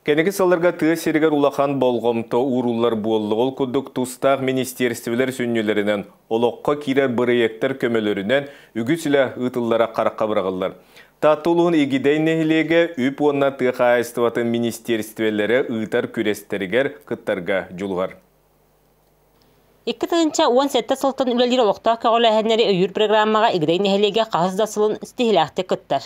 Кэнники сылларга тыа сиригэр улахан болҕомто ууруллар буолла, ол курдук тустаах министиэристибэлэр сүнньүлэринэн олоххо киирэр бырайыактар көмөлөрүнэн үгүс үлэ ыытыллара харахха быраҕыллар. Таатта улууһун Игидэй нэһилиэгэ үп уонна тыа хаһаайыстыбатын министиэристибэлэрэ ыытар күрэстэригэр кыттарга дьулуһар. 2017 сылтан үлэлиир олохтоох көҕүлээһиннэри өйүүр программаҕа Игидэй нэһилиэгэ хаһыс да сылын ситиһиилээхтик кыттар.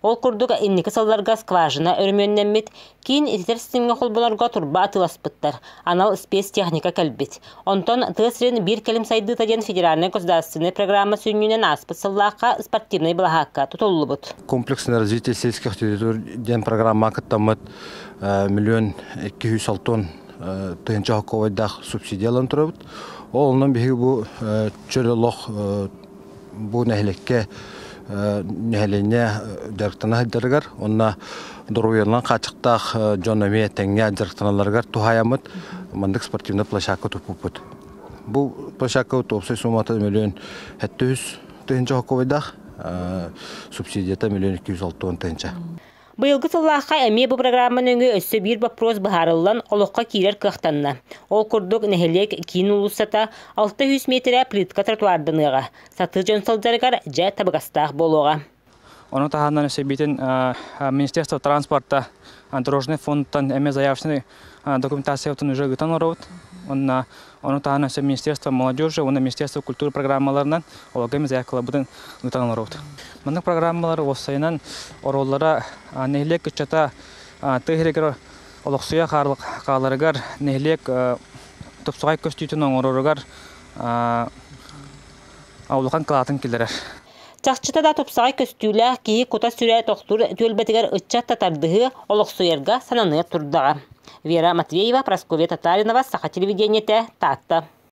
Ол курдук инники сылларга скважина өрөмүөннэммит, киин ититэр ситимҥэ холбонорго турба атыыласпыттар, анал спецтехника кэлбит. Онтон тыа сирин биир кэлим сайдыыта диэн федеральнай государственнай программа сүнньүнэн ааспыт сыллаахха спортивнай былаһаакка тутуллубут. Комплексное развитие сельских территорий диэн программа кыттаммыт 1 260 тыһыынча солкуобайдаах субсидиялан турабыт. Ол онон биһиги бу чөл олох бу нэһилиэккэ нэһилиэнньэ дьарыктана сылдьарыгар, онно доруобуйаларынан хааччахтаах дьон эмиэ тэҥҥэ дьарыктаналларыгар туһаайаммыт маннык спортивный площадка туппуппут. Бу площадка уопсай суммата 1 700 000 солкуобайдаах, субсидията 1 260 000. Быйылгы сыллаахха эмиэ бу программа нөҥүө өссө биир боппуруос быһаарыллан олоххо киирэр кыахтанна. Ол курдук нэһилиэк киин уулуссата 600 метрэ плитка тротуарданыаҕа. Сатыы дьон сылдьарыгар дьэ табыгастаах буолуоҕа. Ону таһынан өссө Министерство транспорта дорожный фондтан эмиэ заявочный документациятын уже ыытан олоробут. Онна ону таһынан өссө Министерство молодежи уонна Министерство культуры программаларынан олорго эмиэ заявкаларбытын ыытан олоробут. Маннык программалар уопсайынан оруоллара нэһилиэк ыччата тыа сиригэр олохсуйа хааларыгар, нэһилиэк тупсаҕай көстүүтүн оҥороругар улахан кылаатын киллэрэр. Чахчыта да тупсаҕай көстүүлээх киһи кута-сүрэ тохтуур түөлбэтигэр ыччат тардыһыа, олохсуйарга сананыа турдаҕа. Вера Матвеева, Прасковья Татаринова, Саха телевидениетэ, Таатта.